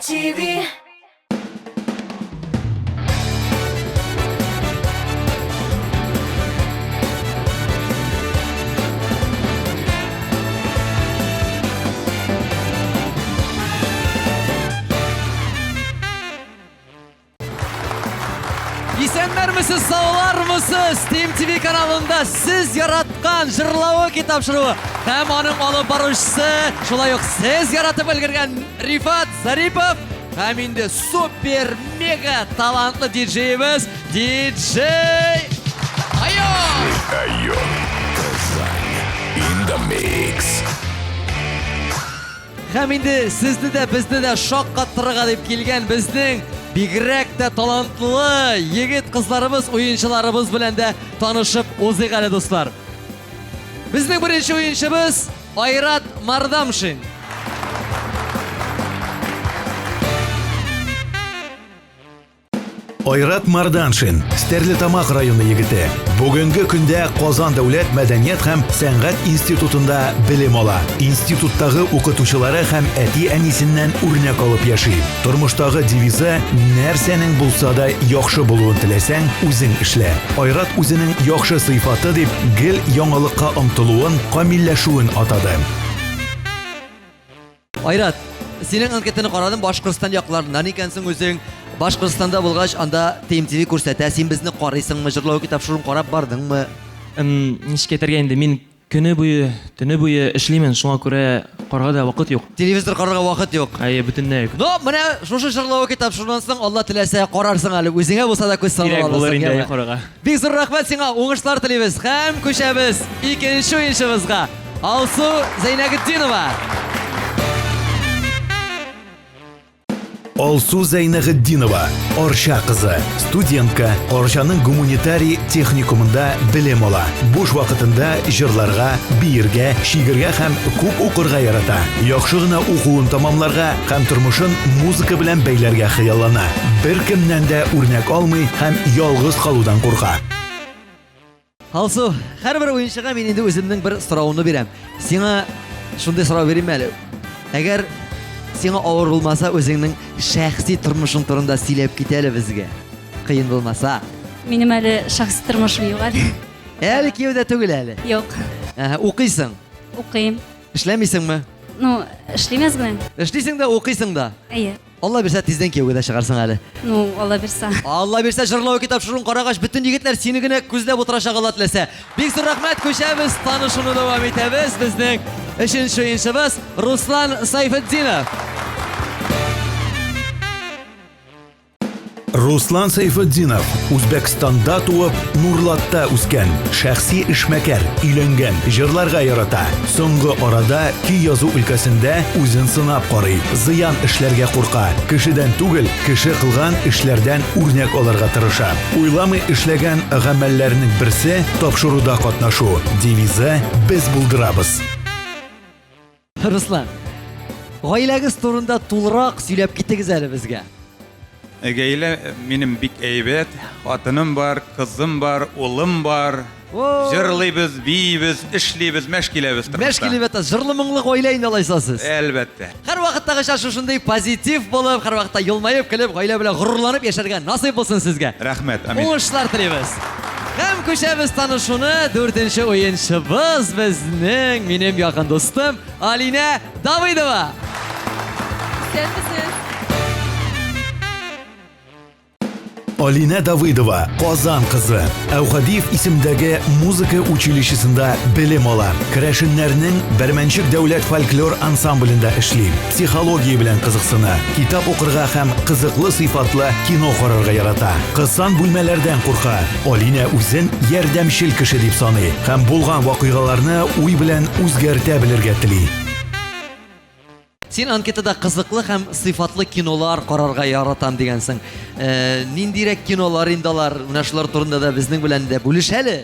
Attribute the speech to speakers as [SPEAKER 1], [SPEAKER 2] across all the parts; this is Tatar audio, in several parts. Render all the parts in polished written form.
[SPEAKER 1] Steam TV.
[SPEAKER 2] Исәннәрмесез, саулармысыз? Team TV каналында сез яраткан җырлавы тапшыруы һәм аның алып баручысы, шулай ук сез яратып өлгергән Рифат Зарипов һәм инде супер мега талантлы диджеебыз диджей Айон!
[SPEAKER 3] Айон Казань in the mix.
[SPEAKER 2] Һәм инде сезне дә, безне дә шаккаттырырга дип килгән безнең бигрәк тә талантлы егет кызларыбыз, уенчыларыбыз белән дә танышып узыйк әле, дуслар. Безнең беренче уенчыбыз Айрат Мардамшин.
[SPEAKER 4] Айрат Марданшин, Стәрлетамак районы егете. Бүгенге көндә Казан дәүләт мәдәният һәм сәнгать институтында белем ала. Институттагы укытучылары һәм әти-әнисеннән үрнәк алып яши. Тормыштагы девизы нәрсәнең булса да яхшы булуын теләсәң, үзең эшлә. Айрат үзенең яхшы сыйфаты дип гел яңалыкка омтылуын, камилләшүен атады.
[SPEAKER 2] Айрат, синең анкетаны карадым, Башкортстан якларыннан икәнсең үзең. Башкортстанда булгач, анда ТМТВ күрсәтә. Син безне карыйсыңмы, җырлау тапшыруын карап бардыңмы?
[SPEAKER 5] Ничек әйтергә инде, мин көне буе, төне буе эшлимен, шуңа күрә карарга да вакыт юк.
[SPEAKER 2] Телевизор карарга вакыт юк.
[SPEAKER 5] Әйе, бөтенләй юк.
[SPEAKER 2] Но менә шушы җырлау тапшырудан соң, Алла теләсә, карарсың әле. Үзеңә булса да күз салып
[SPEAKER 5] Кирәк булыр
[SPEAKER 2] алырсың.
[SPEAKER 5] инде
[SPEAKER 2] яме?
[SPEAKER 5] карарга.
[SPEAKER 2] Бик зур рәхмәт сиңа, уңышлар телибез һәм күчәбез икенче уенчыбызга. Алсу Зәйнәгетдинова.
[SPEAKER 4] Алсу Зәйнәгетдинова, Арча кызы, студентка, Арчаның гуманитарий техникумында белем ала. Буш вакытында җырларга, биергә, чигергә һәм күп укырга ярата. Яхшы гына укуын тәмамларга һәм тормышын музыка белән бәйләргә хыяллана. Беркемнән дә үрнәк алмый һәм ялгыз калудан курка.
[SPEAKER 2] Алсу, һәрбер уенчыга мин инде үземнең бер сорауны бирәм. Сиңа шундый сорау бирим әле. Әгәр сиңа авыр булмаса, үзеңнең шәхси тормышың турында сөйләп кит әле безгә. Кыен булмаса.
[SPEAKER 6] Минем әле шәхси тормышым юк әле.
[SPEAKER 2] Әле кияүдә түгел әле.
[SPEAKER 6] Юк.
[SPEAKER 2] Әһә, укыйсың.
[SPEAKER 6] Укыйм.
[SPEAKER 2] Эшләмисеңме?
[SPEAKER 6] Ну, эшлим әз генә.
[SPEAKER 2] Эшлисең дә, укыйсың да.
[SPEAKER 6] Әйе.
[SPEAKER 2] Алла бирсә, тиздән кияүгә дә чыгарсың әле.
[SPEAKER 6] Ну, Алла бирсә.
[SPEAKER 2] Алла бирсә, җырлау тапшыруын карагач, бөтен егетләр сине генә күзләп утырачак, Алла теләсә. Бик зур рәхмәт, күчәбез, танышуны дәвам итәбез. Безнең өченче уенчыбыз Руслан Сайфетдинов.
[SPEAKER 4] Руслан Сайфетдинов Үзбәкстанда туып, Нурлатта үскән, шәхси эшмәкәр, өйләнгән, җырларга ярата. Соңгы арада көй язу өлкәсендә үзен сынап карый, зыян эшләргә курка, кешедән түгел, кеше кылган эшләрдән үрнәк алырга тырыша. Уйламый эшләгән гамәлләренең берсе тапшыруда катнашу. Девизы без булдырабыз.
[SPEAKER 2] Руслан, гаиләгез турында тулырак сөйләп китегез әле безгә.
[SPEAKER 7] Гаилә минем бик әйбәт. Хатыным бар, кызым бар, улым бар. Җырлыйбыз, биибез, эшлибез, мәш киләбез тормышта.
[SPEAKER 2] Мәш килеп ята, җырлы моңлы гаилә инде алайса сез.
[SPEAKER 7] Әлбәттә.
[SPEAKER 2] Һәрвакыттагыча шушындый позитив булып, һәрвакытта елмаеп, көлеп, гаилә белән горурланып яшәргә насыйп булсын сезгә.
[SPEAKER 7] Рәхмәт, амин.
[SPEAKER 2] Уңышлар телибез. Һәм күчәбез танышуны дүртенче уенчыбыз безнең минем якын дустым Алинә Давыдова.
[SPEAKER 8] Исәнмесез.
[SPEAKER 4] Алинә Давыдова, Казан кызы. Әүхәдиев исемдәге музыка училищесында белем ала. Керәшеннәрнең Бәрмәнчек дәүләт фольклор ансамблендә эшли. Психология белән кызыксына. Китап укырга һәм кызыклы сыйфатлы кино карарга ярата. Кысан бүлмәләрдән курка. Алинә үзен ярдәмчел кеше дип саный һәм булган вакыйгаларны уй белән үзгәртә белергә тели.
[SPEAKER 2] Син анкетада кызыклы һәм сыйфатлы кинолар карарга яратам дигәнсең. Э, ниндирәк кинолар инде алар? Менә шулар турында да безнең белән дә бүлеш әле.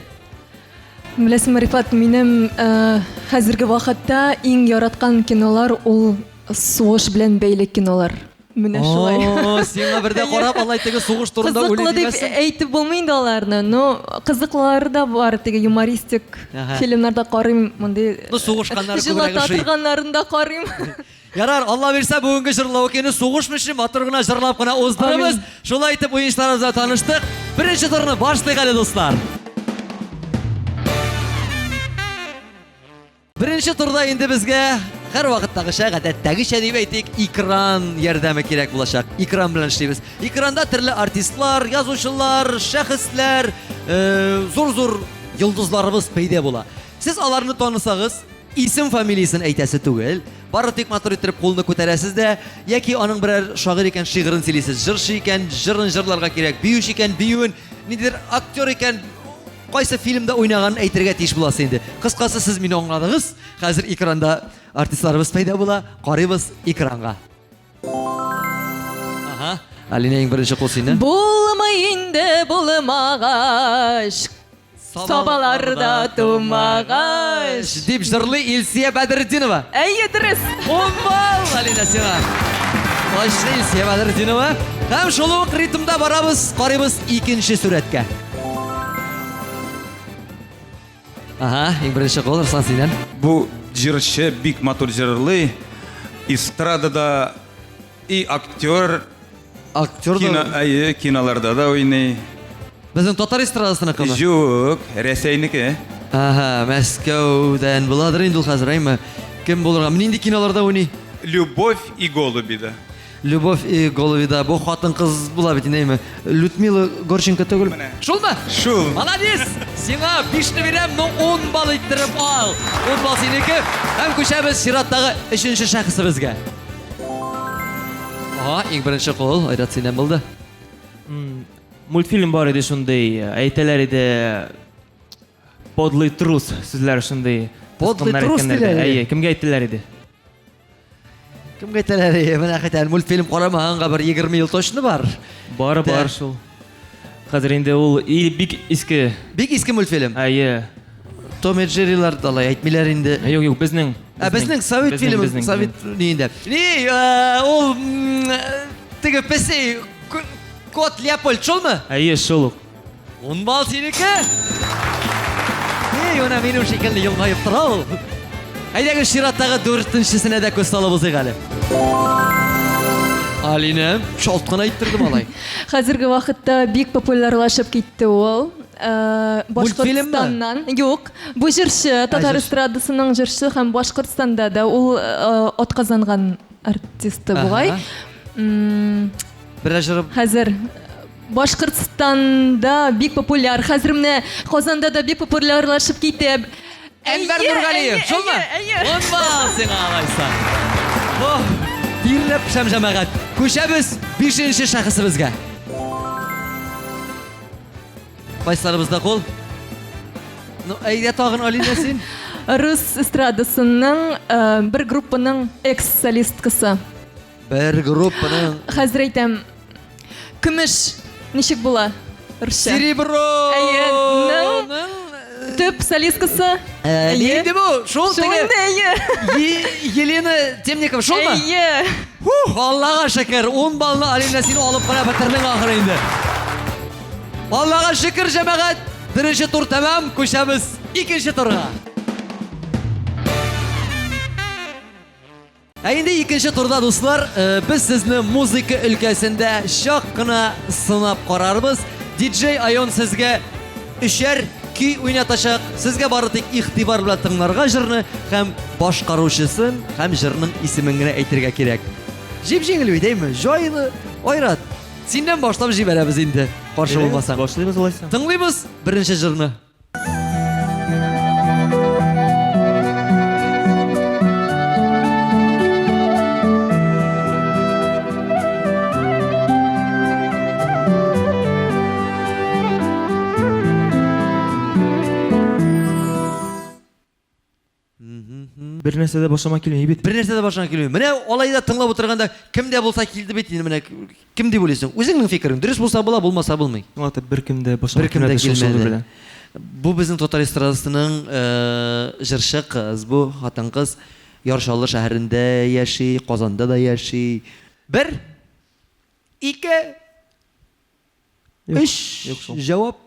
[SPEAKER 8] Беләсеңме, Рифат, минем э, хәзерге вакытта иң яраткан кинолар ул сугыш белән бәйле кинолар. Менә шулай.
[SPEAKER 2] О, сиңа бер дә карап, алай теге сугыш турында
[SPEAKER 8] Кызыклы
[SPEAKER 2] уйлый
[SPEAKER 8] дип
[SPEAKER 2] димәссең.
[SPEAKER 8] әйтеп булмый инде аларны, но кызыклылары да бар, теге юмористик
[SPEAKER 2] Әһә.
[SPEAKER 8] фильмнар да карыйм, мондый
[SPEAKER 2] Ну, сугышканнары күбрәк
[SPEAKER 8] җылата
[SPEAKER 2] ошый.
[SPEAKER 8] торганнарын да карыйм.
[SPEAKER 2] Ярар, Алла бирсә, бүгенге җырлау көне сугышмыйча матур гына җырлап кына уздырабыз. Шулай итеп уенчыларыбыз белән таныштык. Беренче турны башлыйк әле, дуслар. Беренче турда инде безгә һәрвакыттагыча, гадәттәгечә дип әйтик, экран ярдәме кирәк булачак. Экран белән эшлибез. Экранда төрле артистлар, язучылар, шәхесләр, э, зур-зур йолдызларыбыз пәйда була. Сез аларны танысагыз, исем фамилиясен әйтәсе түгел, бары тик матур иттереп кулны күтәрәсез дә, яки аның берәр шагыйрь икән шигырен сөйлисез, җырчы икән җырын җырларга кирәк, биюче икән биюен, ниндидер актер икән кайсы фильмда уйнаганын әйтергә тиеш буласыз инде. Кыскасы, сез мине аңладыгыз. Хәзер экранда артистларыбыз пәйда була. Карыйбыз экранга. Ага. Алинә, иң беренче кул синнән.
[SPEAKER 8] Булмый инде булмагач, Сабаларда тумагач.
[SPEAKER 2] Дип җырлый Илсия Бәдретдинова.
[SPEAKER 8] Әйе, дөрес.
[SPEAKER 2] Ун балл, Алинә, сиңа. Точно Илсия Бәдретдинова. Һәм шул ук ритмда барабыз, карыйбыз икенче сурәткә. Ага, иң беренче кул, Руслан, синнән.
[SPEAKER 7] Бу җырчы бик матур җырлый. Эстрадада И актер.
[SPEAKER 2] Актер да.
[SPEAKER 7] Кино, әйе, киноларда да уйный.
[SPEAKER 2] Безнең татар эстрадасыныкымы?
[SPEAKER 7] Юк, Рәсәйнеке.
[SPEAKER 2] Ага, Мәскәүдән буладыр инде ул хәзер, әйме? Кем булырга? Нинди киноларда уйный?
[SPEAKER 7] Любовь и голуби да.
[SPEAKER 2] Любовь и голуби да. Бу хатын-кыз була бит инде, әйме? Людмила Горченко түгел. Шулмы?
[SPEAKER 7] Шул.
[SPEAKER 2] Молодец! Сиңа бишне бирәм, но 10 балл иттереп ал. 10 балл синеке. Һәм күчәбез чираттагы өченче шәхесебезгә. Ага, иң беренче кул Айрат синнән булды.
[SPEAKER 5] Мультфильм бар иде шундый, әйтәләр иде подлый трус сүзләр шундый.
[SPEAKER 2] Подлый трус диләр иде.
[SPEAKER 5] Әйе, кемгә әйттеләр иде?
[SPEAKER 2] Кемгә әйтәләр иде? Менә хәтта мультфильм карамаганга бер 20 ел точно бар.
[SPEAKER 5] Бар, бар шул. Хәзер инде ул бик иске.
[SPEAKER 2] Бик иске мультфильм.
[SPEAKER 5] Әйе.
[SPEAKER 2] Том и Джеррилар да алай әйтмиләр инде.
[SPEAKER 5] Юк, юк, безнең.
[SPEAKER 2] Ә безнең совет фильмы, совет ни инде. Ни, э, ул э, теге песи Кот Леопольд шулмы?
[SPEAKER 5] Әйе, шул ук.
[SPEAKER 2] Ун балл синеке. Эй, менә минем шикелле елмаеп тора ул. Әйдәгез чираттагы дүртенчесенә дә күз салып узыйк әле. Алинә, шалт кына әйттерде малай.
[SPEAKER 8] Хәзерге вакытта бик популярлашып китте ул. Э, Башкортстаннан. Юк, бу җырчы, татар эстрадасының җырчы һәм Башкортстанда да ул э, атказанган артисты бугай.
[SPEAKER 2] Берәр җыры
[SPEAKER 8] Хәзер Башкортстанда бик популяр. Хәзер менә Казанда да бик популярлашып китә.
[SPEAKER 2] Әнвәр Нургалиев, шулмы? Ун балл сиңа алайса. Ох, тирләп пешәм җәмәгать. Күчәбез бишенче шәхесебезгә. Кайсыларыбызда кул? Ну, әйдә тагын, Алинә, син.
[SPEAKER 8] Рус эстрадасының э, бер группаның экс-солисткасы.
[SPEAKER 2] Бер группаның.
[SPEAKER 8] Хәзер әйтәм. Көмеш ничек була? Русча.
[SPEAKER 2] Серебро.
[SPEAKER 8] Әйе, ның төп солисткасы.
[SPEAKER 2] Э, нинди бу? Шул
[SPEAKER 8] теге. Әйе.
[SPEAKER 2] Елена Темникова шулмы?
[SPEAKER 8] Әйе.
[SPEAKER 2] Фух, Аллага шөкер, 10 баллны Алинә син алып кына бетердең ахыры инде. Аллага шөкер, җәмәгать, беренче тур тәмам, күчәбез икенче турга. Ә инде икенче турда, дуслар, э, без сезне музыка өлкәсендә чак кына сынап карарбыз. DJ Айон сезгә өчәр көй уйнатачак. Сезгә бары тик игътибар белән тыңларга җырны һәм башкаручысын һәм җырның исемен генә әйтергә кирәк. Җип-җиңел бит, әйме? Җайлы. Айрат, синнән башлап җибәрәбез инде. Каршы булмасаң.
[SPEAKER 5] Башлыйбыз алайса.
[SPEAKER 2] Тыңлыйбыз беренче җырны.
[SPEAKER 5] Бер нәрсә дә башыма килми бит.
[SPEAKER 2] Бер нәрсә дә башыңа килми. Менә алай да тыңлап утырганда кем дә булса килде бит инде менә кем дип уйлыйсың? Үзеңнең фикерең. Дөрес булса була, булмаса булмый.
[SPEAKER 5] Аңлатып беркем дә башыма
[SPEAKER 2] Беркем дә
[SPEAKER 5] килмәде шул
[SPEAKER 2] килмәде.
[SPEAKER 5] белән.
[SPEAKER 2] Бу безнең татар эстрадасының э, җырчы кыз, бу хатын-кыз Яр Чаллы шәһәрендә яши, Казанда да яши. Бер, ике, Өч җавап.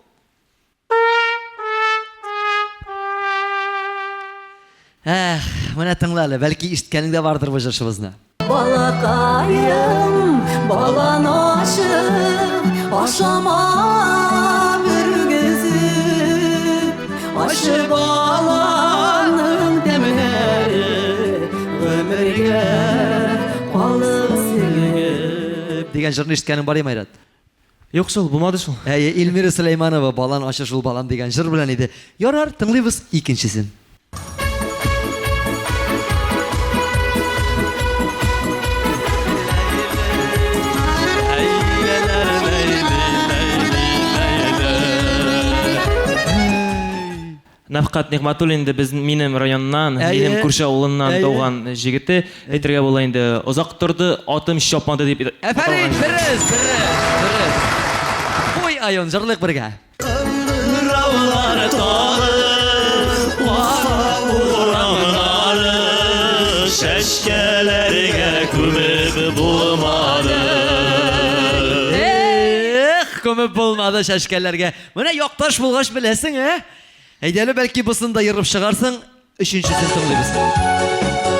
[SPEAKER 2] Эх, менә тыңла әле, бәлки ишеткәнең дә бардыр бу җырчыбызны.
[SPEAKER 1] Балакаем, балан ачып, ашама бергезеп. Ачы баланның тәмнәре гомергә калып сеңеп.
[SPEAKER 2] Дигән җырны ишеткәнең бар име, Айрат?
[SPEAKER 5] Юк шул, булмады шул.
[SPEAKER 2] Әйе, Эльмира Сөләйманова Балан ачы шул балам дигән җыр белән иде. Ярар, тыңлыйбыз икенчесен.
[SPEAKER 5] Нәфкать Нигъмәтуллин инде без минем районнан,
[SPEAKER 2] Әйе.
[SPEAKER 5] минем күрше авылыннан
[SPEAKER 2] Әйе.
[SPEAKER 5] туган җегете. Әйтергә була инде, озак торды, атым чапмады дип
[SPEAKER 2] Әфәрин,
[SPEAKER 5] аталган.
[SPEAKER 2] дөрес, дөрес, дөрес. Куй, Айон, җырлыйк бергә.
[SPEAKER 9] Кыңгыраулар тагы урамнары чәчкәләргә күмеп булмады.
[SPEAKER 2] Эх, күмеп булмады чәчкәләргә. Менә якташ булгач беләсең, ә? Әйдә әле, бәлки бусын да ерып чыгарсың. Өченчесен тыңлыйбыз.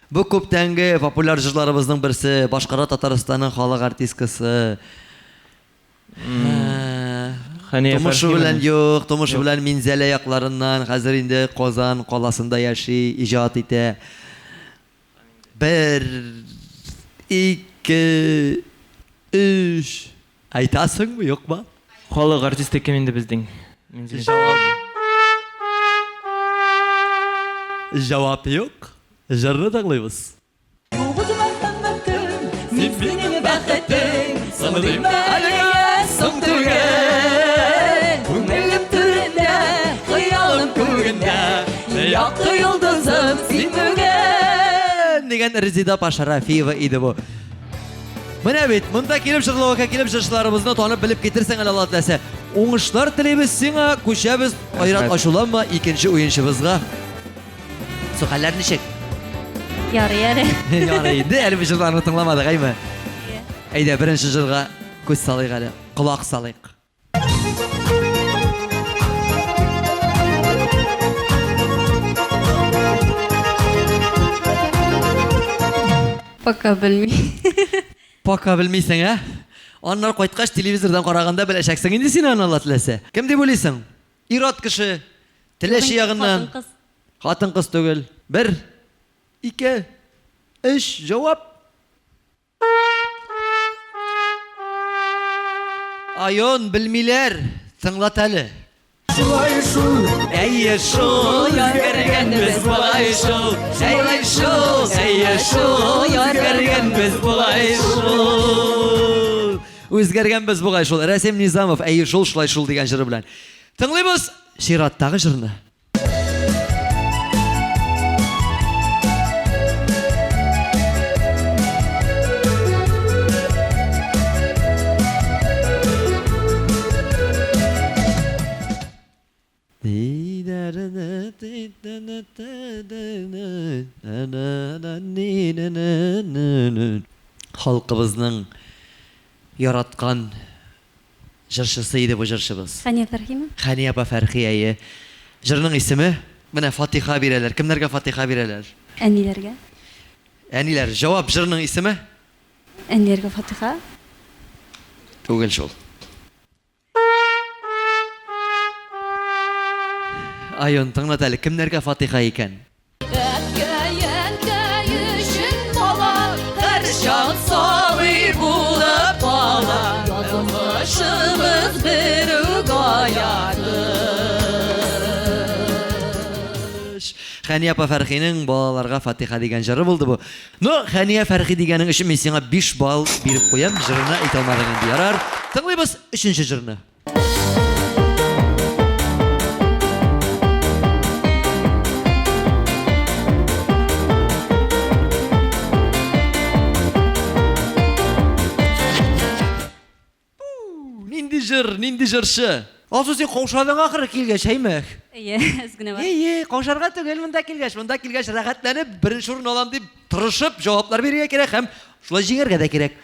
[SPEAKER 2] Бу күптәнге популяр җырларыбызның берсе, башкара Татарстанның халык артисткасы.
[SPEAKER 5] Хәния
[SPEAKER 2] Тумышы
[SPEAKER 5] Фәрхи
[SPEAKER 2] белән
[SPEAKER 5] белән.
[SPEAKER 2] юк, тумышы белән Минзәлә якларыннан, хәзер инде Казан каласында яши, иҗат итә. Бер, ике, өч. Әйтәсеңме, юкмы?
[SPEAKER 5] Халык артисты кем инде безнең? Минзәлә.
[SPEAKER 2] Җавап. Җавап юк. Җырны тыңлыйбыз.
[SPEAKER 1] Юк мәхәббәтем, мин синең бәхетең, соң димә әлегә, соң түгел. Күңелем түрендә, хыялым күгендә, якты йолдызым син бүген.
[SPEAKER 2] Дигән Резида апа Шарафиева иде бу. Менә бит, монда килеп җырлауга килеп җырчыларыбызны танып белеп китерсең әле Алла теләсә. Уңышлар телибез сиңа, күчәбез. Айрат ачуланма икенче уенчыбызга. Сухәлләр ничек?
[SPEAKER 6] Ярый әле.
[SPEAKER 2] Ярый инде, әле бу җырларны тыңламадык, әйме? Әйдә, беренче җырга күз салыйк әле, колак салыйк.
[SPEAKER 6] Пока белмим.
[SPEAKER 2] Пока белмисең, ә? Аннары кайткач телевизордан караганда беләчәксең инде син аны Алла теләсә. Кем дип уйлыйсың? Ир-ат кеше. Теләче ягыннан.
[SPEAKER 6] Хатын-кыз.
[SPEAKER 2] Хатын-кыз түгел. Бер, ике, өч, җавап. Айон, белмиләр. Тыңлат әле.
[SPEAKER 1] Шулай шул,
[SPEAKER 2] Әйе шул, үзгәргәнбез бугай шул. Шулай шул, әйе шул, үзгәргәнбез бугай шул. Үзгәргәнбез бугай шул. Рәсим Низамов, әйе шул, шулай шул дигән җыры белән. Тыңлыйбыз чираттагы җырны. Халкыбызның яраткан җырчысы иде бу җырчыбыз.
[SPEAKER 6] Хәния Фәрхиме?
[SPEAKER 2] Хәния апа Фәрхи, әйе. Җырның исеме? Менә фатиха бирәләр. Кемнәргә фатиха бирәләр?
[SPEAKER 6] Әниләргә.
[SPEAKER 2] Әниләр. Җавап җырның исеме?
[SPEAKER 6] Әниләргә фатиха.
[SPEAKER 2] Түгел шул. Айон, тыңлат әле, кемнәргә фатиха икән?
[SPEAKER 1] Әткәй, әнкәй өчен бала һәрчак сабый булып кала. Язмышыбыз бер үк аяныч.
[SPEAKER 2] Хәния апа Фәрхинең балаларга фатиха дигән җыры булды бу. Ну, Хәния Фәрхи дигәнең өчен мин сиңа 5 балл биреп куям. Җырына әйтә алмадың инде. Ярар. Тыңлыйбыз өченче җырны. Нинди җыр, нинди җырчы? Алсу, син каушадың ахыры килгәч, әйме?
[SPEAKER 6] Әйе, әз генә бар.
[SPEAKER 2] Әйе, каушарга түгел монда килгәч. Монда килгәч рәхәтләнеп беренче урын алам дип тырышып җаваплар бирергә кирәк һәм шулай җиңәргә дә кирәк.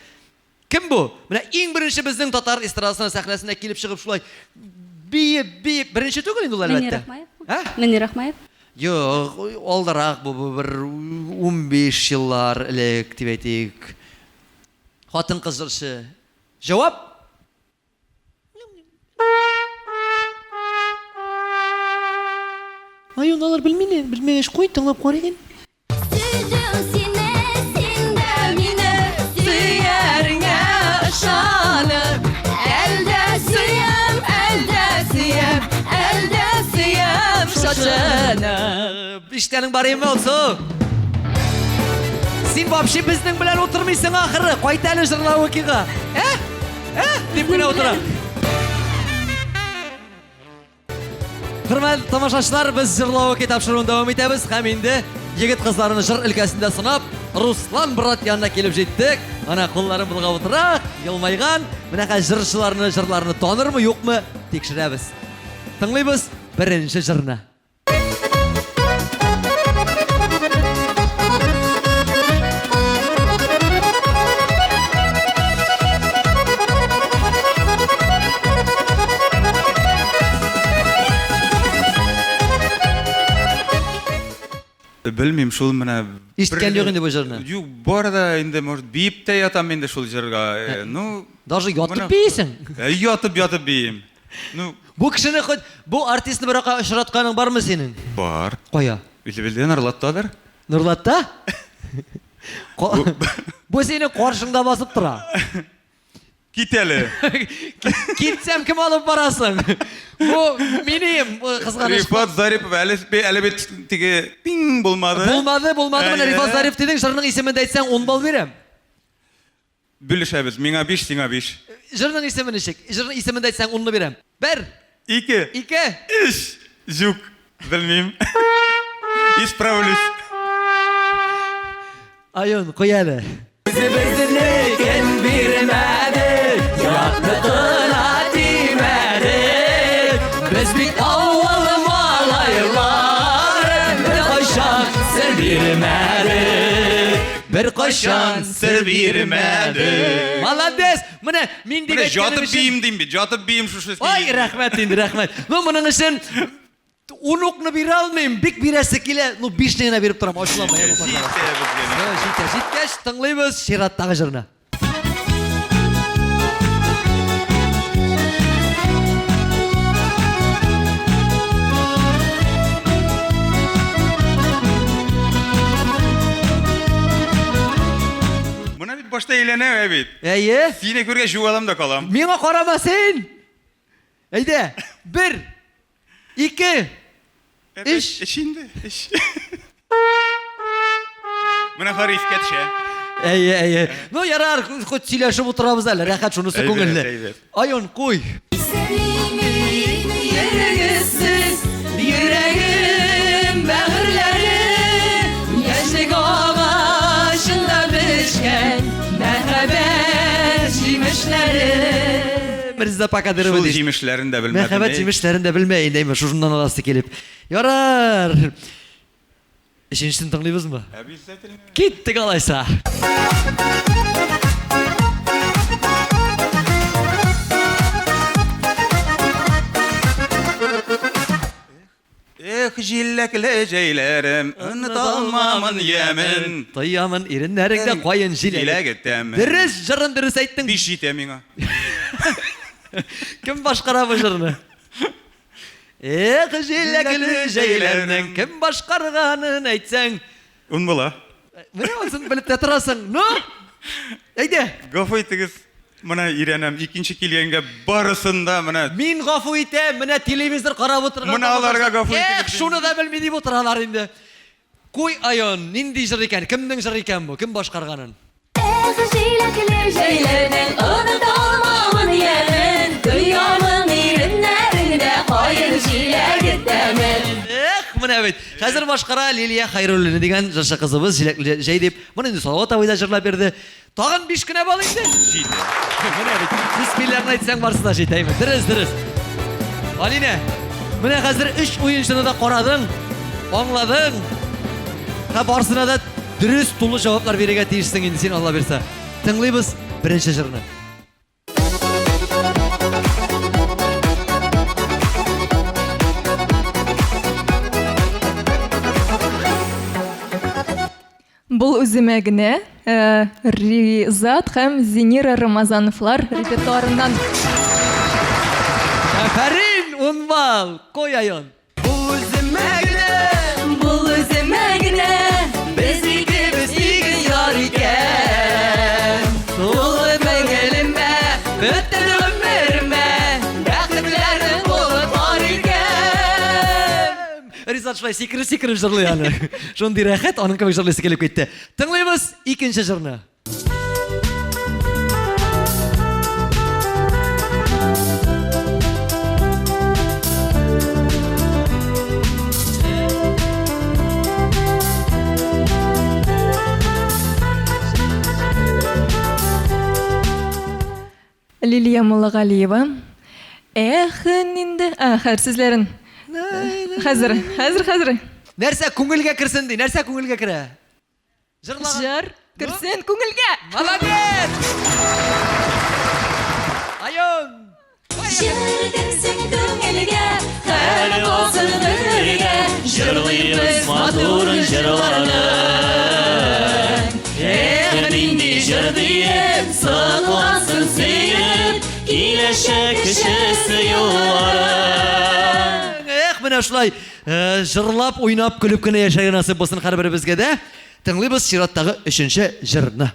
[SPEAKER 2] Кем бу? Менә иң беренче безнең татар эстрадасына сәхнәсенә килеп чыгып шулай биеп, биеп, беренче түгел инде ул
[SPEAKER 6] Мөнир
[SPEAKER 2] әлбәттә.
[SPEAKER 6] Рахмаев.
[SPEAKER 2] Ә?
[SPEAKER 6] Мөнир Рахмаев.
[SPEAKER 2] Юк, алдарак бу, бу бер 15 еллар элек дип әйтик. Хатын-кыз җырчы. Җавап? Ай, аны алар белми инде. Белмәгәч, куй, тыңлап карыйк инде.
[SPEAKER 1] Сөйдем сине, син дә мине сөяреңә ышанып. Әлдә сөям, әлдә сөям, әлдә сөям шашынып.
[SPEAKER 2] Ишеткәнең бар име, Алсу? Син вообще безнең белән утырмыйсың ахыры. Кайт әле җырлавыкига. Ә? Ә? Дип кенә утыра. Хөрмәтле тамашачылар, без җырлавыки тапшыруын дәвам итәбез һәм инде егет кызларны җыр өлкәсендә сынап, Руслан брат янына килеп җиттек. Ана кулларын болгап утыра, елмайган. Менә хәзер җырчыларны, җырларны танырмы, юкмы, тикшерәбез. Тыңлыйбыз беренче җырны.
[SPEAKER 7] Белмим, шул менә.
[SPEAKER 2] Ишеткән юк инде бу җырны.
[SPEAKER 7] Юк, бар да инде, может, биеп тә ятам инде шул җырга. Э, ну,
[SPEAKER 2] Даже ятып бийсең.
[SPEAKER 7] Э, ятып ятып биим. Ну,
[SPEAKER 2] бу кешене хоть бу артистны бер ака очратканың бармы синең?
[SPEAKER 7] Бар.
[SPEAKER 2] Кая?
[SPEAKER 7] Үзебездә Нурлаттадыр.
[SPEAKER 2] Нурлатта? Бу синең каршыңда басып тора.
[SPEAKER 7] Кит әле.
[SPEAKER 2] Китсәм кем алып барасың? Бу минем кызганыч.
[SPEAKER 7] Рифат Зарипов әле әле бит теге пиң булмады.
[SPEAKER 2] Булмады, булмады. Менә Рифат Зарипов дидең, җырның исемен дә әйтсәң 10 балл бирәм.
[SPEAKER 7] Бүлешәбез. Миңа 5, сиңа 5.
[SPEAKER 2] Җырның исеме ничек? Җырның исемен дә әйтсәң, унны бирәм. Бер.
[SPEAKER 7] Ике.
[SPEAKER 2] Ике.
[SPEAKER 7] Өч. Җук. Белмим. Исправлюсь.
[SPEAKER 2] Айон, куй әле. Үзебезнекен бирмәдек, ятныкына тимәдек. Без бит авыл малайлары, беркайчан сер бирмәдек. Беркайчан
[SPEAKER 7] сер бирмәдек.
[SPEAKER 2] Молодец! Менә мин дип
[SPEAKER 7] Менә ятып биим дим бит, ятып биим шушы.
[SPEAKER 2] Ай, рәхмәт инде, рәхмәт. Ну, моның өчен ун укны бирә алмыйм, бик бирәсе килә. Ну, бишне генә биреп торам, ачуланма, Җитә, җиткәч, тыңлыйбыз чираттагы җырны.
[SPEAKER 7] Менә бит башта әйләнә ә бит.
[SPEAKER 2] Әйе.
[SPEAKER 7] Сине күргәч югалам да калам.
[SPEAKER 2] Миңа карама син. Әйдә. Бер. Ике. Өч.
[SPEAKER 7] Өч инде, өч. Менә хәзер искә төшә.
[SPEAKER 2] Әйе, әйе. Ну, ярар, хоть сөйләшеп утырабыз әле. Рәхәт шунысы күңелле. Айон, куй.
[SPEAKER 1] Йөрегезсез, йөрәгем бәгырьләрем, яшьлек агачында пешкән мәхәббәт җимешләре.
[SPEAKER 2] Мирза апа Кадырова
[SPEAKER 7] Шул җимешләрен дә белмәдем.
[SPEAKER 2] Мәхәббәт җимешләрен дә белмә инде, әйме, шушыннан аласы килеп. Ярар. Өченчесен тыңлыйбызмы?
[SPEAKER 7] Обязательно.
[SPEAKER 2] Киттек алайса.
[SPEAKER 7] Эх, җиләкле җәйләрем, оныталмамын ямен.
[SPEAKER 2] Тоямын иреннәреңдә каен җиләге.
[SPEAKER 7] тәмен.
[SPEAKER 2] Дөрес, җырын дөрес әйттең.
[SPEAKER 7] Биш җитә миңа.
[SPEAKER 2] Кем башкара бу җырны? Эх, җиләкле җәйләрнең кем башкарганын әйтсәң.
[SPEAKER 7] Ун була.
[SPEAKER 2] Менә ансын белеп тә торасың. Ну? Әйдә.
[SPEAKER 7] Гафу итегез. Менә өйрәнәм. Икенче килгәнгә барысын да менә.
[SPEAKER 2] Мин гафу итәм, менә телевизор карап утырган.
[SPEAKER 7] Менә аларга гафу
[SPEAKER 2] итегез. Эх, шуны да белми дип утыралар инде. Куй Айон, нинди җыр икән? Кемнең җыры икән бу? Кем башкарганын?
[SPEAKER 1] Эх, җиләкле җәйләрнең оныталмамын ямен, тоямын иреннәреңдә каен җиләге тәмен.
[SPEAKER 2] Эх, менә бит. Хәзер башкара Лилия Хайруллина дигән җырчы кызыбыз җиләкле җәй дип. Моны инде Салават абый да җырлап бирде. Тагын биш кенә балл инде.
[SPEAKER 7] Җитә.
[SPEAKER 2] Менә бит. Бисмиллаһны әйтсәң барысы да җитә. Дөрес, дөрес. Алинә, менә хәзер өч уенчыны да карадың, аңладың. Һәм барысына да дөрес тулы җаваплар бирергә тиешсең инде син, Алла бирсә. Тыңлыйбыз беренче җырны.
[SPEAKER 8] Бул үземә генә э, Ризат һәм Зинира Рамазановлар репертуарыннан.
[SPEAKER 2] Афәрин, ун балл! Кой айон. Бул үземә генә,
[SPEAKER 1] Бул үземә генә, без икебез иген яр икән. Тулы күңелемә, бөтен гомеремә, бәхетләрем булып бар икән.
[SPEAKER 2] Ризат шулай сикереп-сикереп җырлый аны. Шундый рәхәт, аның кебек җырлыйсы килеп китте. Тыңлыйбыз икенче җырны.
[SPEAKER 8] Лилия Муллагалиева. Эх, инде. А, хәер, сүзләрен. Хәзер, хәзер, хәзер.
[SPEAKER 2] Нәрсә күңелгә керсен ди? Нәрсә күңелгә керә? Җырлаган.
[SPEAKER 8] Җыр керсен күңелгә.
[SPEAKER 2] Молодец! Айон!
[SPEAKER 1] Җыр керсен күңелгә, хәл калсын гомергә.
[SPEAKER 9] Җырлыйбыз матур җырларны. Эх, нинди җыр диеп, соклансын сөеп, киләчәк кешесе юллары.
[SPEAKER 2] Эх, менә шулай э, җырлап, уйнап, көлеп кенә яшәргә насыйп булсын һәрберебезгә дә. Тыңлыйбыз чираттагы өченче җырны.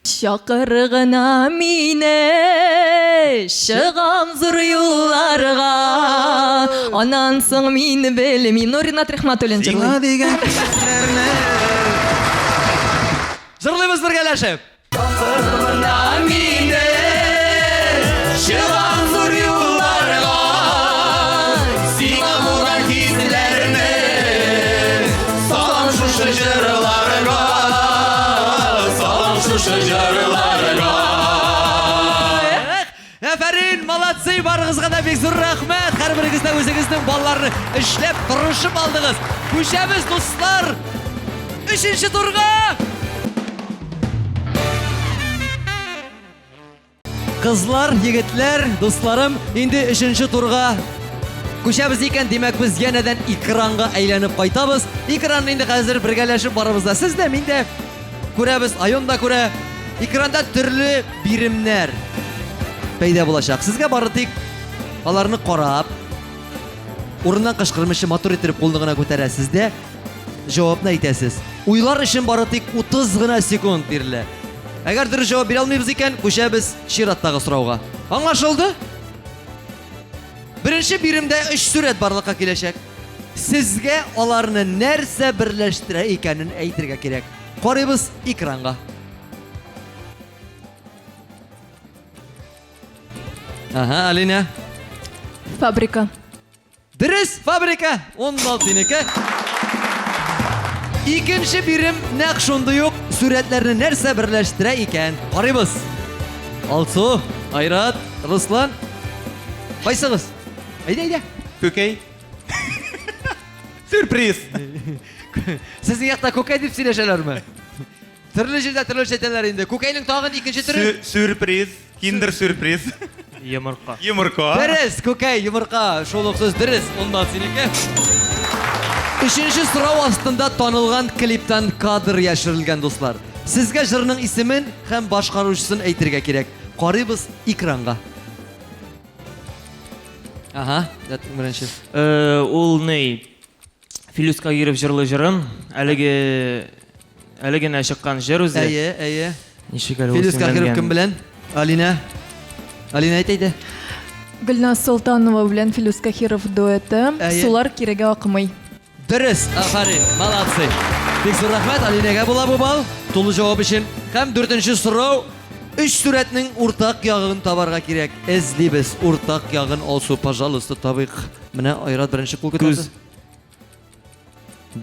[SPEAKER 8] Чакыр гына мине, чыгам зур юлларга. Аннан соң мин белмим. Ну, Ринат Рәхмәтуллин җырлый.
[SPEAKER 7] Сиңа дигән хисләрне
[SPEAKER 2] Җырлыйбыз бергәләшеп.
[SPEAKER 1] Гына мине, чыгам зур юлларга.
[SPEAKER 7] Сиңа булган хисләрне салам шушы җырларга, салам шушы җырларга.
[SPEAKER 2] Эх, Афәрин, молодцы, барыгызга да бик зур рәхмәт. Һәрберегез дә үзегезнең балларны эшләп, тырышып алдыгыз. Күчәбез, дуслар, өченче турга. Кызлар, егетләр, дусларым, инде өченче турга күчәбез икән, димәк без янәдән экранга әйләнеп кайтабыз. Экранны инде хәзер бергәләшеп барыбыз да. Сез дә, мин дә күрәбез, Айон да күрә. Экранда төрле биремнәр пәйда булачак. Сезгә бары тик аларны карап, урыннан кычкырмыйча матур иттереп кулны гына күтәрәсез дә җавапны әйтәсез. Уйлар өчен бары тик 30 гына секунд бирелә. Әгәр дөрес җавап бирә алмыйбыз икән, күчәбез чираттагы сорауга. Аңлашылды? Беренче биремдә өч сурәт барлыкка киләчәк. Сезгә аларны нәрсә берләштерә икәнен әйтергә кирәк. Карыйбыз экранга. Ага, Алина.
[SPEAKER 8] Фабрика.
[SPEAKER 2] Дөрес, фабрика. 10 балл синеке. Икенче бирем нәкъ шундый ук сурәтләрне нәрсә берләштерә икән? Карыйбыз. Алсу, Айрат, Руслан. Кайсыгыз? Әйдә, әйдә.
[SPEAKER 7] Күкәй. Сюрприз.
[SPEAKER 2] Сезнең якта күкәй дип сөйләшәләрме? Төрле җирдә төрлечә әйтәләр инде. Күкәйнең тагын икенче төре.
[SPEAKER 7] Сюрприз. Киндер сюрприз.
[SPEAKER 5] Йомырка.
[SPEAKER 7] Йомырка.
[SPEAKER 2] Дөрес, күкәй, йомырка. Шул ук сүз дөрес. Уннан синеке. Өченче сорау астында танылган клиптан кадр яшерелгән, дуслар. Сезгә җырның исемен һәм башкаручысын әйтергә кирәк. Карыйбыз экранга. Ага, беренче.
[SPEAKER 5] Ул ни? Филүс Кагиров җырлы җырын. Әлеге әле генә чыккан җыр үзе.
[SPEAKER 2] Әйе, әйе.
[SPEAKER 5] Ничек әле ул
[SPEAKER 2] Филүс Кагиров
[SPEAKER 5] исемләнгән?
[SPEAKER 2] кем белән? Алина. Алина әйт әйдә.
[SPEAKER 8] Гөлназ Солтанова белән Филүс Кахиров дуэты.
[SPEAKER 2] Әйе.
[SPEAKER 8] Сулар кирегә акмый.
[SPEAKER 2] Дөрес, афәрин, молодцы. Бик зур рәхмәт, Алинәгә була бу балл. Тулы җавап өчен. Һәм дүртенче сорау. Өч сурәтнең уртак ягын табарга кирәк. Эзлибез уртак ягын, Алсу, пожалуйста, табыйк. Менә Айрат беренче кул күтәрде.
[SPEAKER 5] Күз.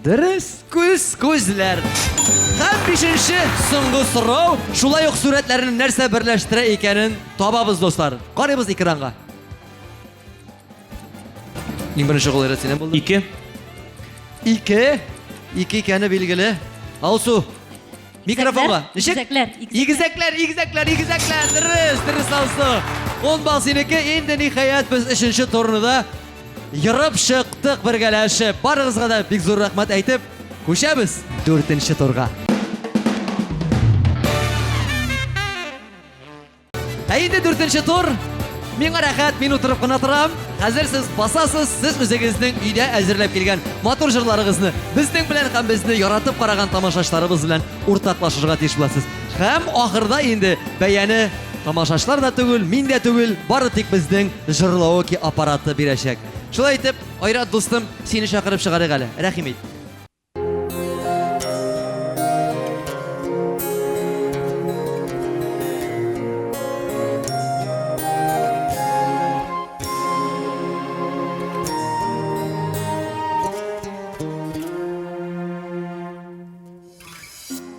[SPEAKER 2] Дөрес, күз, күзләр. Һәм бишенче, соңгы сорау, шулай ук сурәтләрне нәрсә берләштерә икәнен табабыз, дуслар. Карыйбыз экранга. Иң беренче кул Айрат синнән булды.
[SPEAKER 5] Ике.
[SPEAKER 2] Ике. Ике икәне билгеле. Алсу, микрофонга. Ничек?
[SPEAKER 6] Игезәкләр.
[SPEAKER 2] Игезәкләр, игезәкләр, игезәкләр. Дөрес, дөрес, Алсу. 10 балл синеке. Инде ниһаять без өченче турны да ерып чыктык бергәләшеп. Барыгызга да бик зур рәхмәт әйтеп, күчәбез дүртенче турга. Ә инде дүртенче тур. Миңа рәхәт, мин утырып кына торам. Хәзер сез басасыз, сез үзегезнең өйдә әзерләп килгән матур җырларыгызны безнең белән һәм безне яратып караган тамашачыларыбыз белән уртаклашырга тиеш буласыз. Һәм ахырда инде бәяне тамашачылар да түгел, мин дә түгел, бары тик безнең җырлавыки аппараты бирәчәк. Шулай итеп, Айрат дустым, сине чакырып чыгарыйк әле. Рәхим ит.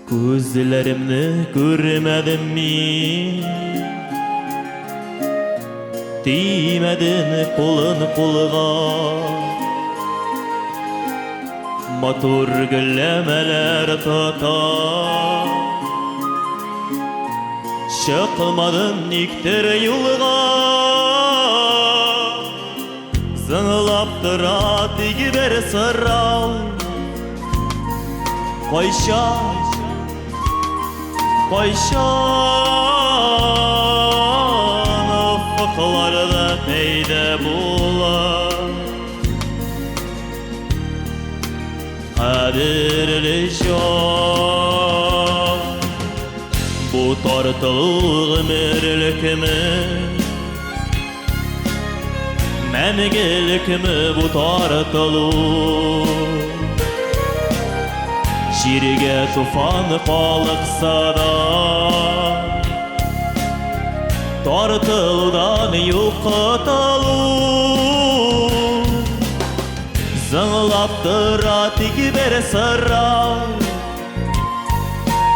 [SPEAKER 9] Күзләремне күрмәдем мин Тимәден кулын кулга Матур гөлләмәләр тота Чыкмадын никтер юлга Зыңлап тора тик бер сорау Кайчан, кайчан офыкларда пәйда була Кадерле җан Бу тартылу гомерлекме Мәңгелекме бу тартылу Җиргә туфан калыкса да Тартылудан юк котылу Зыңлап тора тик бер сорау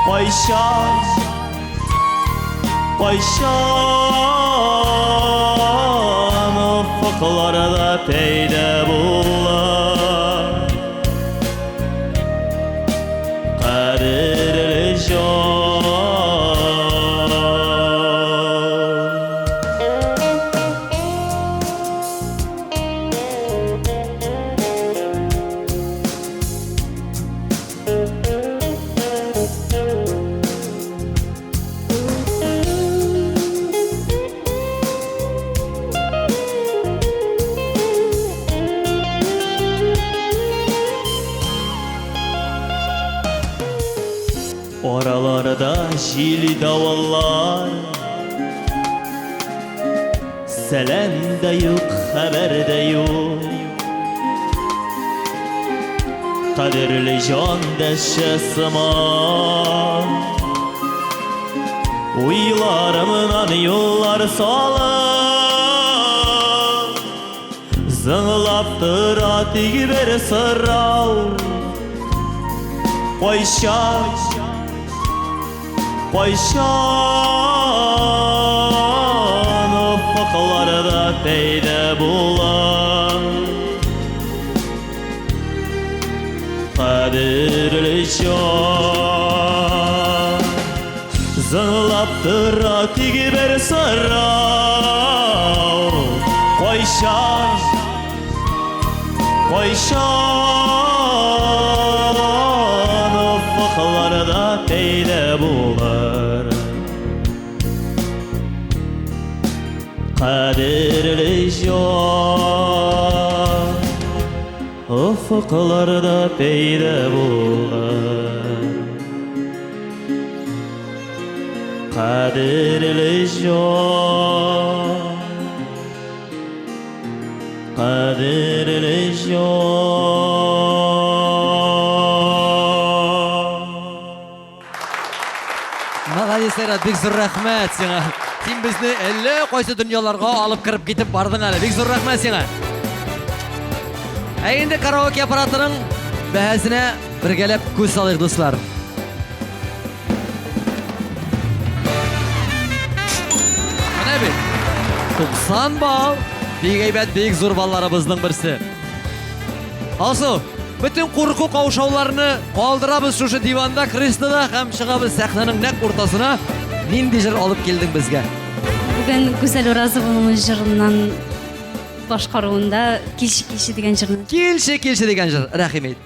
[SPEAKER 9] Кайчан Кайчан офыкларда пәйда була Кадерле җан Араларда җил давыллар Сәлам дә юк, хәбәр дә юк Кадерле җан дәшә сыман Уйларымнан юллар салып Зыңлап тора тик бер сорау Кайчан, кайчан офыкларда пәйда була Кадерле җан Зыңлап тора тик бер сорау Кайчан, кайчан офыкларда пәйда булыр Кадерле җан Офыкларда пәйда булыр Кадерле җан Кадерле җан
[SPEAKER 2] Молодец. Айрат, бик зур рәхмәт сиңа. Син безне әллә кайсы дөньяларга алып кереп китеп бардың әле. Бик зур рәхмәт сиңа. Ә инде караоке аппаратының бәһасенә бергәләп күз салыйк, дуслар. Менә бит. 90 балл. Бик әйбәт, бик зур балларыбызның берсе. Алсу, бөтен курку каушауларны калдырабыз шушы диванда, креслода һәм чыгабыз сәхнәнең нәкъ уртасына. Нинди җыр алып килдең безгә?
[SPEAKER 6] Бүген Гүзәл Уразованың җырыннан башкаруында Килче, килче дигән җырны.
[SPEAKER 2] Килче, килче дигән җыр. Рәхим ит.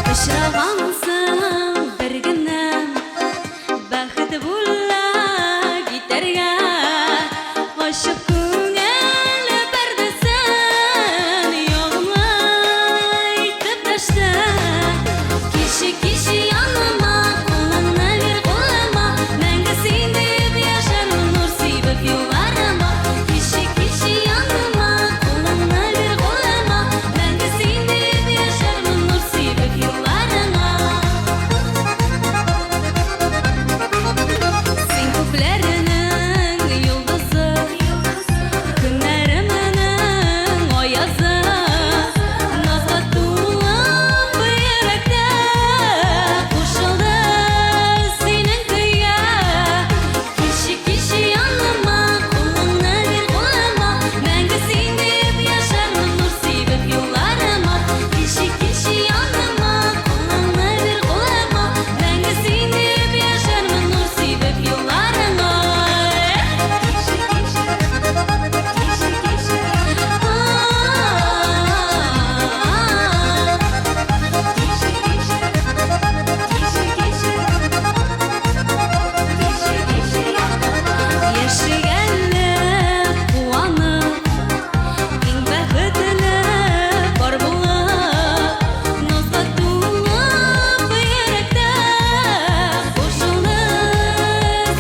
[SPEAKER 1] Очрагансың бер генә Бәхет бүләк итәргә Ачып күңел пәрдәсен Ягымлы итеп дәште Килче, килче яныма Кулыңны бир кулыма Мәңге син дип яшәрмен Нур сибеп юлларыма Килче, килче яныма Кулыңны бир кулыма Мәңге син дип яшәрмен Нур сибеп юлларыңа Син күпләрнең йолдызы, көннәремнең аязы. Назга тулы бу йөрәктә кушылды синең көйгә. Килче, килче яныма, кулыңны бир кулыма, мәңге син дип яшәрмен, нур сибеп юлларыма. Килче, килче яныма, кулыңны бир кулыма, мәңге син дип яшәрмен, нур сибеп юлларыңа. Килче, килче, килче, килче. Килче, килче, килче, килче. Килче, килче яныма. Яшәгәнне куанып, иң бәхетле пар булып, назга тулып йөрәктә кушылды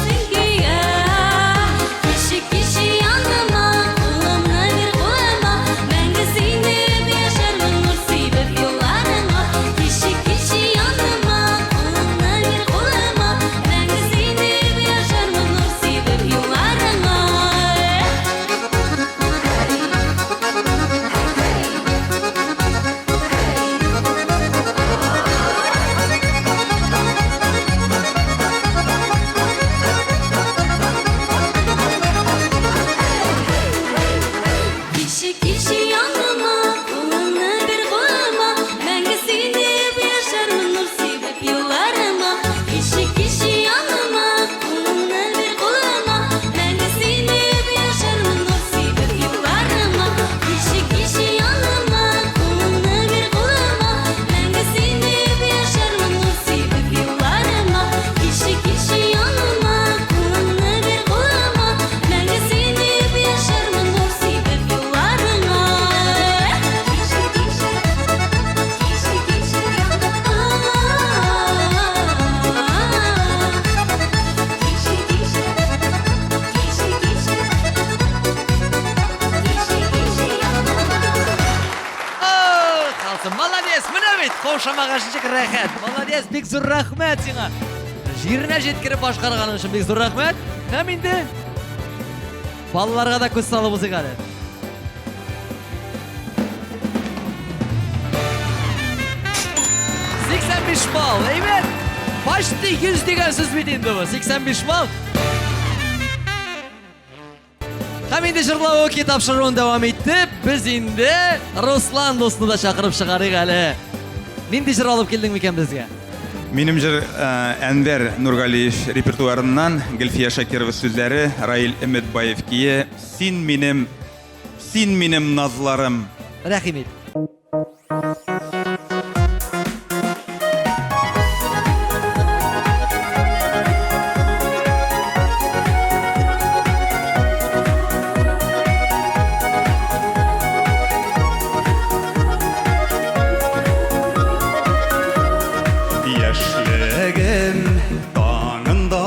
[SPEAKER 1] син көйгә. Килче, килче яныма, кулыңны бир кулыма, мәңге син дип яшәрмен, нур сибеп юлларыңа. Килче, килче яныма, кулыңны бир кулыма, мәңге син дип яшәрмен, нур сибеп юлларыңа. Килче, килче яныма, кулыңны бир кулыма, мәңге син дип яшәрмен, нур сибеп юлларыма. Килче, килче яныма, кулыңны бир кулыма, мәңге син дип яшәрмен, нур сибеп юлларыма. Килче, килче яныма, кулыңны бир кулыма, мәңге син дип яшәрмен, нур сибеп юлларыма. Килче, килче яныма, кулыңны бир кулыма, мәңге син дип яшәрмен, нур сибеп юлларыңа. Килче, килче, килче, килче яныма. Килче, килче, килче, килче. Килче, килче яныма.
[SPEAKER 2] Алсу, молодец, менә бит, каушамагач ничек рәхәт. Молодец, бик зур рәхмәт сиңа. Җиренә җиткереп башкарганың өчен бик зур рәхмәт. Һәм инде балаларга да күз салып узыйк әле. 85 балл, әйбәт. Почти 100 дигән сүз бит инде бу. 85 балл. Һәм инде җырлау тапшыруын дәвам итеп, без инде Руслан дусны да чакырып чыгарыйк әле. Нинди җыр алып килдең микән безгә?
[SPEAKER 7] Минем җыр Әнвәр Нургалиев репертуарыннан Гөлфия Шакирова сүзләре, Раил Өметбаев көе Син минем, син минем назларым.
[SPEAKER 2] Рәхим ит.
[SPEAKER 7] Яшьлегем таңында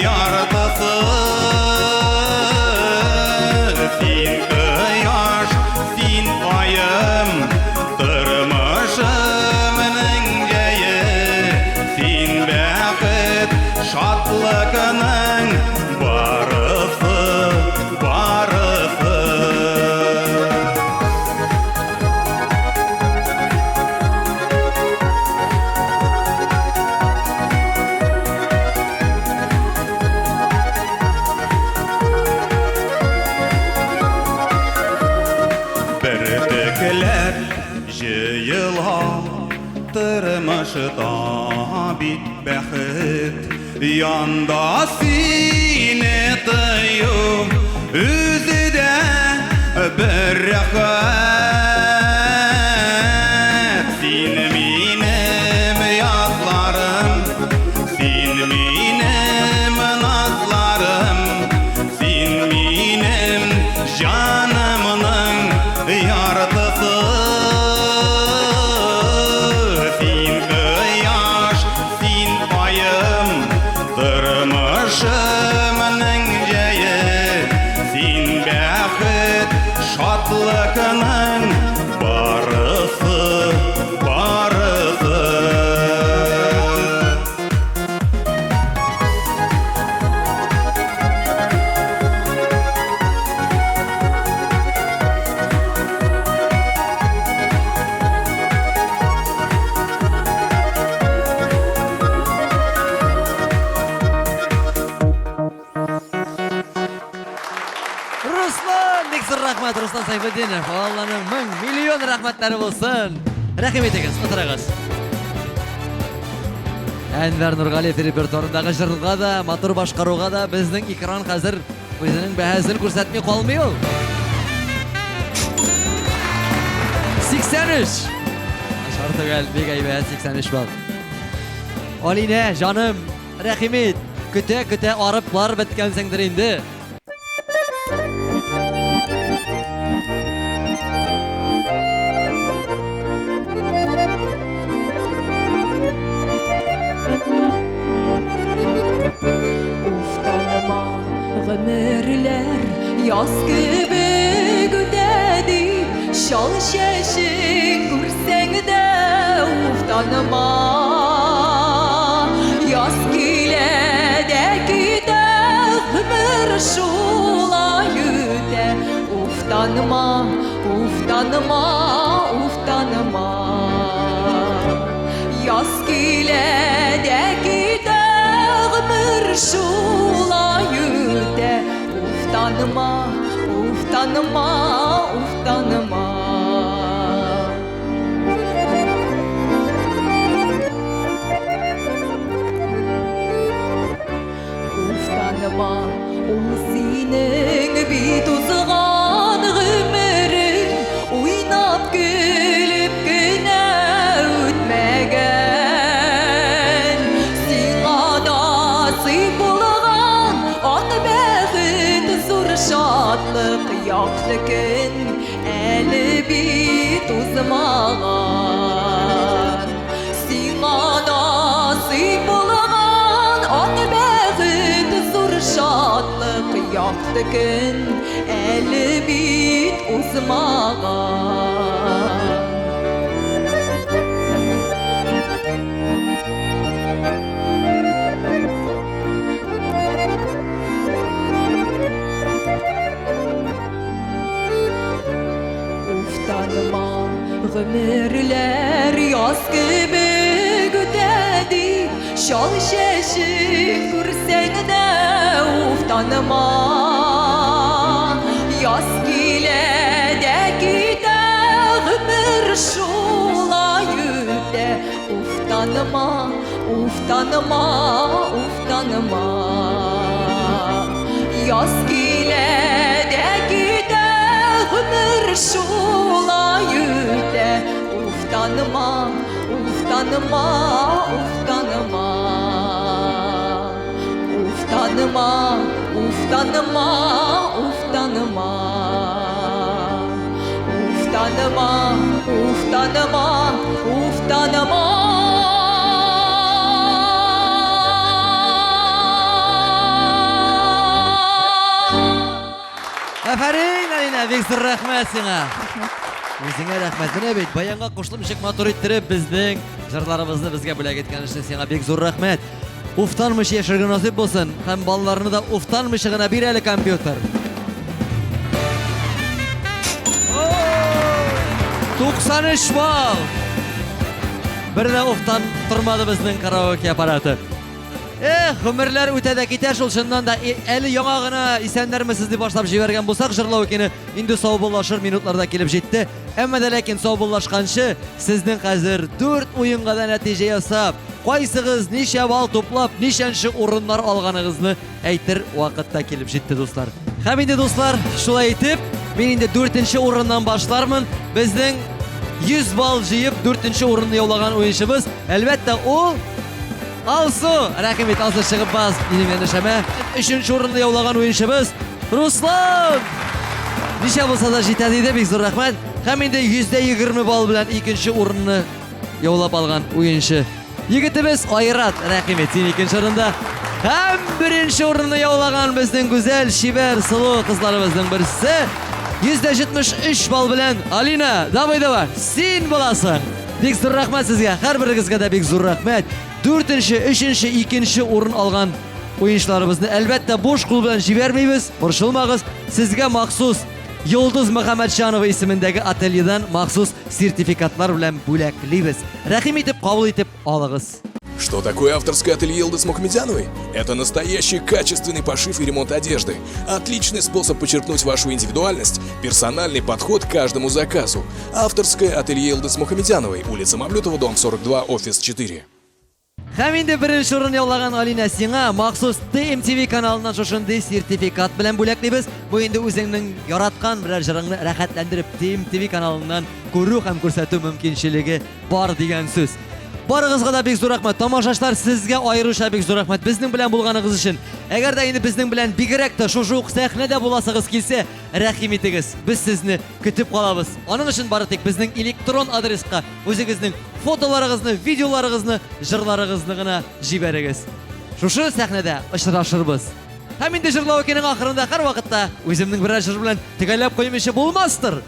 [SPEAKER 7] яртысы. Син кояш, син аем, тормышымның җәе. Син бәхет, шатлыкның барысы, барысы. Бөртекләп җыела тормышта бит бәхет. Янда сине тою үзе дә бер рәхәт. Син минем язларым, син минем назларым, син минем җанымның яртысы. Син кояш, син аем, тормышымның җәе. Син бәхет, шатлыкның барысы, барысы.
[SPEAKER 2] Руслан, бик зур рәхмәт, Руслан Сайфетдинов. Алланың мең миллион рәхмәтләре булсын. Рәхим итегез, утырыгыз. Әнвәр Нургалиев репертуарындагы җырга да, матур башкаруга да безнең экран хәзер үзенең бәһасен күрсәтми калмый ул. 83. Начар түгел, бик әйбәт 83 балл. Алинә, җаным, рәхим ит. Көтә-көтә арыплар беткәнсеңдер инде.
[SPEAKER 8] Уфтанма, гомерләр яз кебек үтә дип, чал чәчең күрсәң дә уфтанма. Яз килә дә китә, гомер шулай үтә. Уфтанма, уфтанма, уфтанма. Яз килә дә китә, гомер шулай үтә. Уфтанма, уфтанма, уфтанма. Уфтанма, ул синең бит узган гомерең, уйнап көлеп кенә үтмәгән. Сиңа насыйп булган ак бәхет, зур шатлык, якты көн әле бит узмаган. Сиңа насыйп булган ак бәхет, зур шатлык, якты көн әле бит узмаган. Уфтанма, гомерләр яз кебек үтә дип, чал чәчең күрсәң дә уфтанма. Яз килә дә китә, гомер шулай үтә. Уфтанма, уфтанма, уфтанма. Яз килә дә китә, гомер шулай үтә. Уфтанма, уфтанма, уфтанма. Уфтанма, уфтанма, уфтанма. Уфтанма, уфтанма, уфтанма.
[SPEAKER 2] Афәрин, Алинә, бик зур рәхмәт сиңа. Үзеңә рәхмәт. Менә бит баянга кушылып ничек матур иттереп безнең җырларыбызны безгә бүләк иткән өчен сиңа бик зур рәхмәт. Уфтанмыйча яшәргә насыйп булсын һәм балаларны да уфтанмыйча гына бир әле компьютер. 93 балл! Бер дә уфтан тормады безнең караоке аппараты. Эх, гомерләр үтә дә китә шул чыннан да. Әле яңа гына исәннәрмесез дип башлап җибәргән булсак, җырлау икене инде саубуллашыр минутлар да килеп җитте. Әмма дә ләкин саубуллашканчы сезнең хәзер дүрт уенга да нәтиҗә ясап, кайсыгыз ничә балл туплап, ничәнче урыннар алганыгызны әйтер вакыт та килеп җитте, дуслар. Һәм инде, дуслар, шулай итеп, мин инде дүртенче урыннан башлармын. Безнең 100 балл җыеп, дүртенче урынны яулаган уенчыбыз, әлбәттә, ул Алсу! Рәхим ит, Алсу, чыгып бас, минем янәшәмә. Өченче урынны яулаган уенчыбыз Руслан! Ничә булса да җитә диде, бик зур рәхмәт. Һәм инде 120 балл белән икенче урынны яулап алган уенчы егетебез Айрат, рәхим ит, син икенче урында. Һәм беренче урынны яулаган безнең гүзәл, чибәр, сылу кызларыбызның берсе 173 балл белән Алина Давыдова, син буласың. Бик зур рәхмәт сезгә, һәрберегезгә дә бик зур рәхмәт. Дүртенче, өченче, икенче урын алган уенчыларыбызны әлбәттә буш кул белән җибәрмибез, борчылмагыз. Сезгә махсус Йолдыз Мөхәммәтҗанова исемендәге ательедан махсус сертификатлар белән бүләклибез. Рәхим итеп кабул итеп алыгыз.
[SPEAKER 3] Что такое авторское ателье Йылдыз Мухамедяновой? Это настоящий качественный пошив и ремонт одежды. Отличный способ подчеркнуть вашу индивидуальность, персональный подход к каждому заказу. Авторское ателье Йылдыз Мухамедяновой, улица Мавлютова, дом 42, офис 4.
[SPEAKER 2] Һәм инде беренче урын яулаган Алинә сиңа махсус TMTV каналыннан шушындый сертификат белән бүләклибез. Бу инде үзеңнең яраткан берәр җырыңны рәхәтләндереп TMTV каналыннан күрү һәм күрсәтү мөмкинчелеге бар дигән сүз. Барыгызга да бик зур рәхмәт. Тамашачылар, сезгә аеруча бик зур рәхмәт безнең белән булганыгыз өчен. Әгәр дә инде безнең белән бигрәк тә шушы ук сәхнәдә буласыгыз килсә, рәхим итегез. Без сезне көтеп калабыз. Аның өчен бары тик безнең электрон адреска үзегезнең фотоларыгызны, видеоларыгызны, җырларыгызны гына җибәрегез. Шушы сәхнәдә очрашырбыз. Һәм инде җырлау икенең ахырында һәрвакытта үземнең берәр җыр белән төгәлләп куймыйча булмастыр.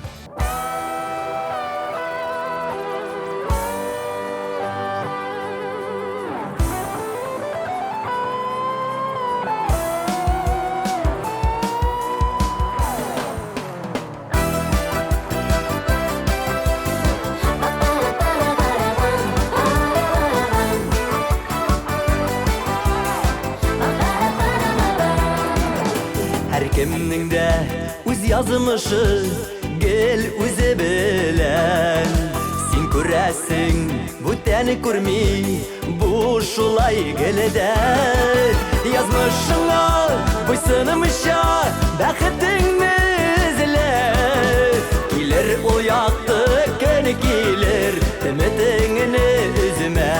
[SPEAKER 9] Һәркемнең дә үз язмышы гел үзе белән. Син күрәсең, бүтән күрми, бу шулай гел дә. Язмышыңа буйсынмыйча бәхетеңне эзлә. Килер ул якты көн килер, өметеңне өзмә.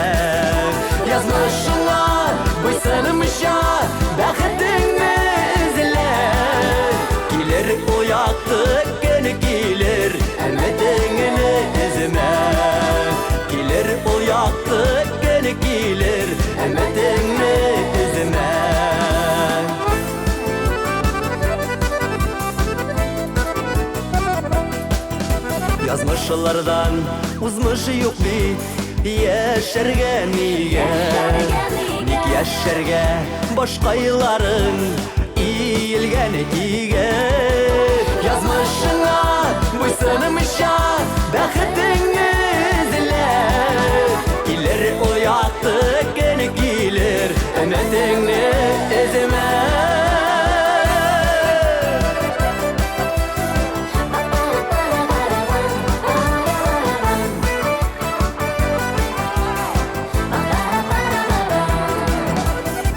[SPEAKER 9] Язмышыңа буйсынмыйча бәхетеңне эзлә. Килер ул якты көн килер, өметеңне өзмә. Килер ул якты көн килер, өметеңне өзмә. Язмышлардан узмыш юк бит, яшәргә нигә? Ник яшәргә башкайларың иелгән тигә? Язмышыңа буйсынмыйча бәхетеңне эзлә. Килер ул якты көн килер, өметеңне өзмә.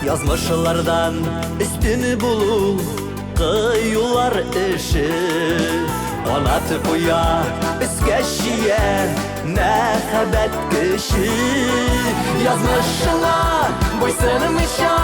[SPEAKER 9] Язмышлардан өстен булу кыюлар эше. Канат куя, өскә чөя мәхәббәт көче. Язмышыңа буйсынмыйча